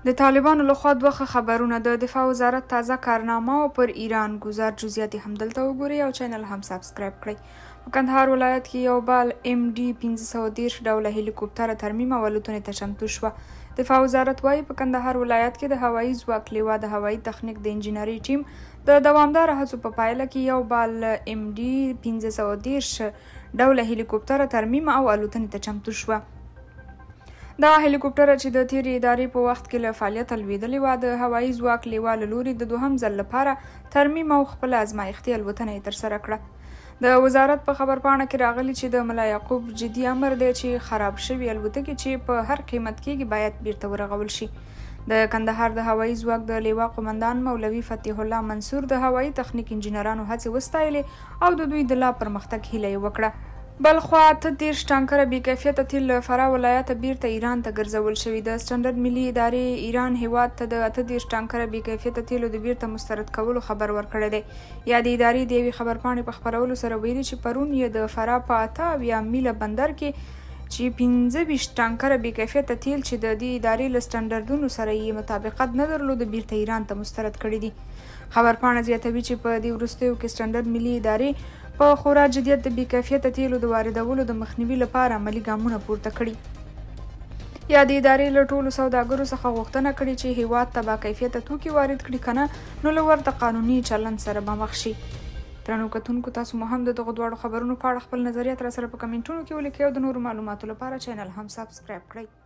د طالبانو لخوا دوه ښه خبرونه، د دفاع وزارت تازه کارنامه او پر ایران ګوزار جزئیات یې هم دلته وګورئ او چینل هم سبسکرایب کړئ. په کندهار ولایت کې یو بال ایم ډي 530 ډوله هلیکوپتره ترمیم او الوتنې ته چمتو شوه. دفاع وزارت وايي، په کندهار ولایت کې د هوایي ځواک لوا د هوایي تخنیک د انجینرۍ ټیم د دوامداره هڅو په پایله کې یو بال ایم ډي 530 ډوله هلیکوپتره ترمیم او الوتنې ته چمتو شوه. دا هلیکوپټره چې د تېرې ادارې په وخت کې له فعالیته لوېدلې وه، د هوایي ځواک لوا له لوري د دوهم ځل لپاره ترمیم او خپله ازمایښتي الوتنه یې ترسره کړه. د وزارت په خبرپاڼه کې راغلي چې د ملا یعقوب جدي امر دی چې خراب شوي الوتکې چې په هر قیمت کېږي باید بیرته ورغول شي. د کندهار د هوایي ځواک د لوا قومندان مولوي فتیح الله منصور د هوایي تخنیک انجینرانو هڅې وستایلې او د دوی د لا پرمختګ هیله یې وکړه. بلخوا 38 ټانکره بې کیفیته تیل له فراه ولایته بیرته ایران ته ګرځول شوي. د سټنډرډ ملي ادارې ایران هیواد ته د 38 ټانکره بې کیفیته تیلو د بیرته مسترد کولو خبر ورکړی دی. یادې ادارې د یوې خبرپاڼې په خپرولو سره ویلي چې پرون یې د فراه په 78 میله بندر کې چې 25 ټانکره بې کیفیته تیل چې د دې ادارې له سټنډرډونو سره یې مطابقت نه درلود بیرته ایران ته مسترد کړي دي. خبرپاڼه زیاتوي چې په دې وروستیو کې سټنډرډ ملي ادارې په خورا جدیت د بې کیفیته تیلو د واردولو د مخنیوي لپاره عملي ګامونه پورته کړي. یادې ادارې له ټولو سوداګرو څخه غوښتنه کړې چې هیواد ته با کیفیته توکي وارد کړي، کنه نو له ورته قانوني چلند سره به مخ شي. درنو کتونکو، تاسو مو هم د دغو دواړو خبرونو په اړه خپل نظریات را سره په کمنټونو کې ولیکئ او د نورو معلوماتو لپاره چینل هم سبسکرایب کړئ.